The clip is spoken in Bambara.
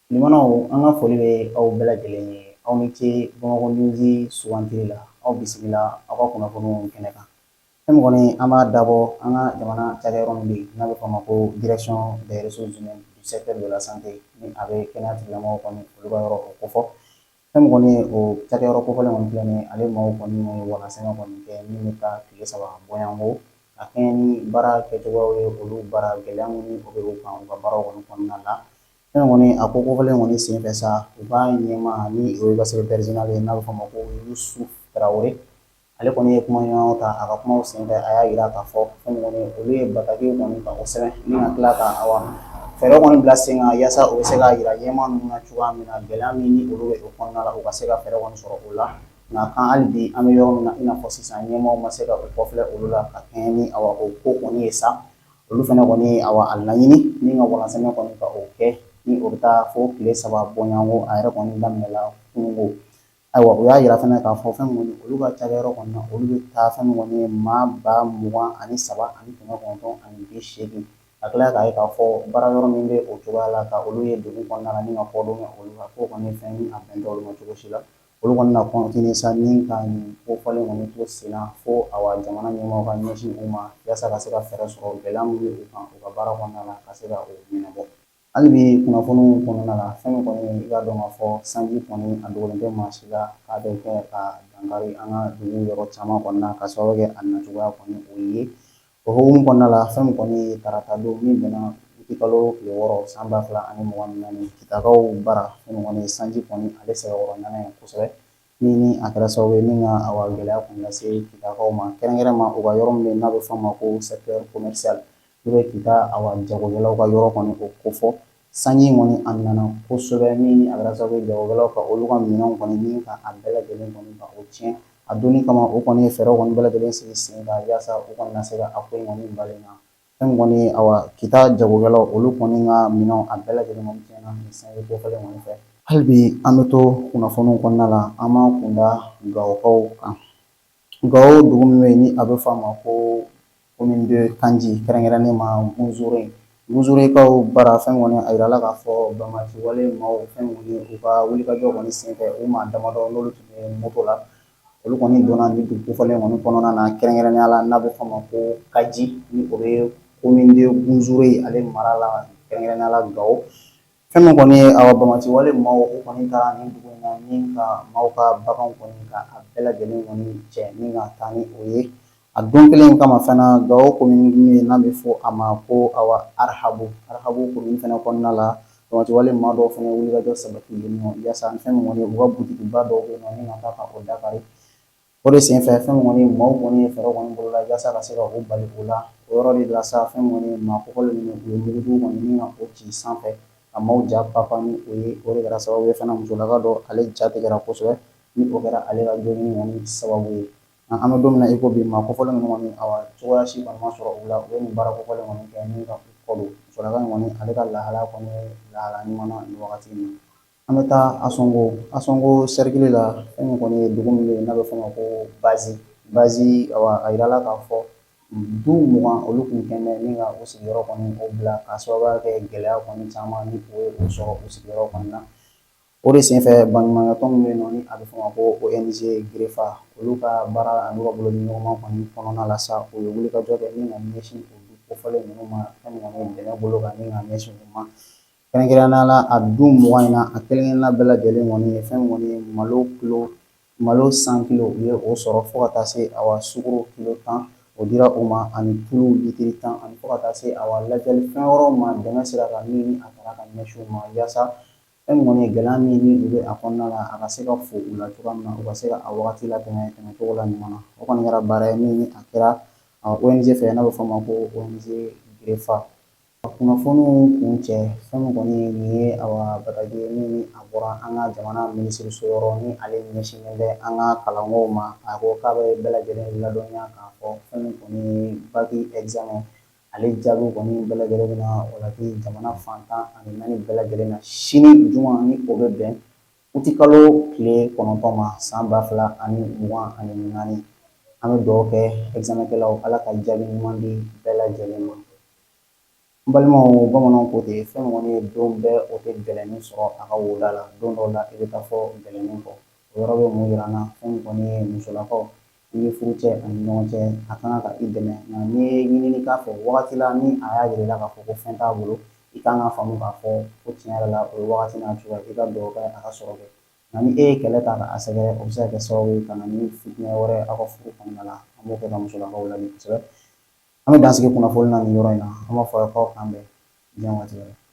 Limanaw, an ka foli bɛ aw bɛɛ lajɛlen ye. Aw ni ce Bamakɔ News sugantili la. Aw bisimila aw ka kunnafoniw kɛnɛ kan. Fɛn min kɔni an b'a dabɔ, an ka jamana cakɛyɔrɔ min bɛ yen n'a bɛ fɔ a ma ko Direction des ressources humaines du secteur de la santé, ni a bɛ kɛnɛya tigilamɔgɔw kɔni olu ka yɔrɔ o kofɔ. Fɛn min kɔni ye o cakɛyɔrɔ kofɔlen kɔni filɛ nin ye, ale maaw kɔni ye walansɛmɛ kɔni kɛ min bɛ taa tile 3 bɔɲɔgɔnko, ka kɛɲɛ ni baara kɛcogoyaw ye, olu baara gɛlɛya minnu o bɛ u kan u ka baaraw kɔni kɔnɔna la. Fɛn min kɔni a ko kofɔlen kɔni senfɛ sa, u ka ɲɛmaa, ni o ye ka secrétaire général ye n'a bɛ fɔ a ma ko Yusufu Tarawele, ale kɔni ye kumaɲɔgɔnya ta. A ka kumaw senfɛ, a y'a jira k'a fɔ fɛn min kɔni olu ye bataki kɔni ka o sɛbɛn ni ka tila ka awa fɛɛrɛ kɔni bila sen kan, yaasa u bɛ se k'a jira ɲɛmaa ninnu na cogoya min na, gɛlɛya min ni olu bɛ o kɔnɔna la, u ka se ka fɛɛrɛ kɔni sɔrɔ o la. Nka kan hali bi an bɛ yɔrɔ min na i n'a fɔ sisan, ɲɛmaaw ma se ka u kɔfilɛ olu la ka kɛɲɛ ni awa o ko kɔni ye sa. Olu fana kɔni awa a laɲini ni ka walansɛmɛ kɔni ka o kɛ, ni o bɛ taa fo tile 3 bɔɲɔgɔnko, a yɛrɛ kɔni daminɛla kununko. Ayiwa, u y'a jira fana k'a fɔ fɛn min kɔni olu ka cakɛyɔrɔ kɔni na, olu bɛ taa fɛn min kɔni ye maa 23,980. Ka tila k'a ye k'a fɔ baara yɔrɔ min bɛ o cogoya la, ka olu ye degun kɔnɔna la ni ka kɔ don olu la, k'o kɔni fɛn ni a bɛn tɛ olu ma cogo si la. Olu kɔni na continuer sa ni ka nin ko fɔlen kɔni to sen na, fo awa jamana ɲɛmɔgɔw ka ɲɛsin u ma, yaasa ka se ka fɛɛrɛ sɔrɔ gɛlɛya min bɛ u kan u ka baara kɔnɔna la, ka se ka o ɲɛnabɔ. Hali bi kunnafoniw kɔnɔna la, fɛn min kɔni i k'a dɔn k'a fɔ sanji kɔni a dogolen tɛ maa si la k'a bɛ kɛ ka dankari an ka dugu yɔrɔ caman kɔnɔna na, ka sababu kɛ a nacogoya kɔni o ye. O hukumu kɔnɔna la, fɛn min kɔni ye tarata don min bɛnna utikalo tile 6 san 2024, Kitakaw bara, fɛn min kɔni ye sanji kɔni ale sɛbɛkɔrɔ nana yen kosɛbɛ, min ni a kɛra sababu ye ni ka awa gɛlɛya kɔni lase Kitakaw ma, kɛrɛnkɛrɛn ma u ka yɔrɔ min bɛ yen n'a bɛ fɔ a ma ko secteur commercial, n'o bɛ Kita awa jagokɛlaw ka yɔrɔ kɔni o kofɔ. Sanji kɔni a nana kosɛbɛ, min ni a kɛra sababu ye jagokɛlaw ka olu ka minɛnw kɔni ni ka a bɛɛ lajɛlen kɔni ka o tiɲɛ. A donni kama, o kɔni ye fɛɛrɛw kɔni bɛɛ lajɛlen sigi sen kan, yaasa u kɔni na se ka a ko in kɔni bali. Nka fɛn min kɔni awa Kita jagokɛlaw olu kɔni ka minɛnw a bɛɛ lajɛlen kɔni tiɲɛna nin sanji kofɔlen kɔni fɛ. Hali bi an bɛ to kunnafoniw kɔnɔna la, an b'an kunda Gawokaw kan. Gawo dugu min bɛ yen ni a bɛ fɔ a ma ko commune de Kanji, kɛrɛnkɛrɛnnen ma Gunzure, Gunzurekaw bara, fɛn kɔni a jirala k'a fɔ banbaanci wale maaw, fɛn kɔni u ka wulikajɔ kɔni senfɛ, u maa damadɔ n'olu tun bɛ moto la, olu kɔni donna nin dugu kofɔlen kɔni kɔnɔna na, kɛrɛnkɛrɛnnenya la n'a bɛ fɔ a ma ko Kaji, ni o bɛ commune de Gunzure ale mara la, kɛrɛnkɛrɛnnenya la Gawo. Fɛn min kɔni ye awa banbaanci wale maaw, u kɔni taara nin dugu in na ni ka maaw ka baganw kɔni ka a bɛɛ lajɛlen kɔni cɛ ni ka taa ni o ye. A don kelen kama fana, Gawo commune min n'a bɛ fɔ a ma ko awa Arahabu, Arahabu commune fana kɔnɔna la, banbaanci wale maa dɔw fana wulikajɔ sabati yen nɔ, yaasa fɛn min kɔni u ka butikiba dɔw bɛ yen nɔ ni ka taa ka o dakari. O de senfɛ, fɛn min kɔni maaw kɔni ye fɛɛrɛ kɔni boloda yaasa ka se ka o bali o la. O yɔrɔ de la sa, fɛn min kɔni maa kofɔlen ninnu, u ye mugujugu kɔni ni ka o ci sanfɛ ka maaw ja papa ni o ye. O de kɛra sababu ye fana, musolaka dɔ ale ja tigɛra kosɛbɛ, ni o kɛra ale ka jogini kɔni sababu ye. Nka an bɛ don min na i ko bi, maa kofɔlen ninnu kɔni awa cogoya si kɔni ma sɔrɔ u la. U ye nin baara kofɔlen kɔni kɛ ni ka u kɔ don. Musolaka in kɔni, ale ka lahala kɔni ye lahala ɲuman na nin wagati in na. An bɛ taa Asɔngo, Asɔngo sɛrikili la, fɛn min kɔni ye dugu min bɛ yen n'a bɛ fɔ o ma ko Bazi, Bazi. Awa a jirala k'a fɔ du 20 olu tun kɛn bɛ ni ka u sigiyɔrɔ kɔni o bila, k'a sababuya kɛ gɛlɛya kɔni caman ni o ye o sɔrɔ u sigiyɔrɔ kɔni na. O de senfɛ, baɲumankɛtɔn min bɛ yen nɔ ni a bɛ fɔ o ma ko ONG GREFA, olu ka baara an'u ka bolodiɲɔgɔnma kɔni kɔnɔna la sa, u ye wulikajɔ kɛ ni ka ɲɛsin o du kofɔlen ninnu ma, fɛn min kɔni ye dɛmɛ bolo kan ni ka ɲɛsin u ma. Kɛrɛnkɛrɛnnenya la, a du 20 in na, a kelen-kelenna bɛɛ lajɛlen kɔni ye fɛn min kɔni ye malo kilo, malo 100 kilo, u ye o sɔrɔ, fo ka taa se awa sukaro kilo 10, o dira u ma, ani tulu litiri 10, ani fo ka taa se awa lajɛli fɛn wɛrɛw ma dɛmɛ sira kan min ni a taara ka ɲɛsin u ma, yaasa fɛn min kɔni ye gɛlɛya min ni u bɛ a kɔnɔna la, a ka se ka fo u la cogoya min na, u ka se ka a wagati latɛmɛ tɛmɛcogo la ɲuman na. O kɔni kɛra baara ye min ni a kɛra ONG fɛ n'a bɛ fɔ o ma ko ONG GREFA. Kunnafoniw kuncɛ, fɛn min kɔni nin ye awa bataki ye min ni a bɔra an ka jamana minisiriso yɔrɔ, ni ale ɲɛsinnen bɛ an ka kalankow ma. A ko k'a bɛ bɛɛ lajɛlen ladɔnniya k'a fɔ fɛn min kɔni ye bac examen, ale jaabi kɔni bɛɛ lajɛlen bɛna walaki jamana fan 14 bɛɛ lajɛlen na sini juma, ni o bɛ bɛn utikalo tile 9 ma san 2024. An bɛ dugawu kɛ examenkɛlaw, Ala ka jaabi ɲuman di bɛɛ lajɛlen ma. N balimaw, bamananw ko ten, fɛn min kɔni ye don bɛɛ, o tɛ gɛlɛnnin sɔrɔ a ka woda la. Don dɔw la i bɛ taa fɔ gɛlɛnnin kɔ. O yɔrɔ bɛ mun yira an na? Fɛn min kɔni ye musolakaw, i ni furu cɛ ani ɲɔgɔn cɛ, a ka kan ka i dɛmɛ, nka n'i ye ɲinini k'a fɛ wagati la, ni a y'a yira i la k'a fɔ ko fɛn t'a bolo, i kan ka faamu k'a fɔ ko tiɲɛ yɛrɛ la, o ye wagati n'a cogoya, i ka dugawu kɛ a ka sɔrɔ kɛ. Nka ni e ye kɛlɛ ta k'a sɛgɛrɛ, o bɛ se ka kɛ sababu ye ka na ni fitinɛ wɛrɛ aw ka furu kɔnɔna la. An b'o kɛ ka musolakaw ladi kosɛbɛ. An bɛ dan sigi kunnafoni na nin yɔrɔ in na. An b'a fɔ aw ye k'aw k'an bɛn diɲɛ waati wɛrɛ.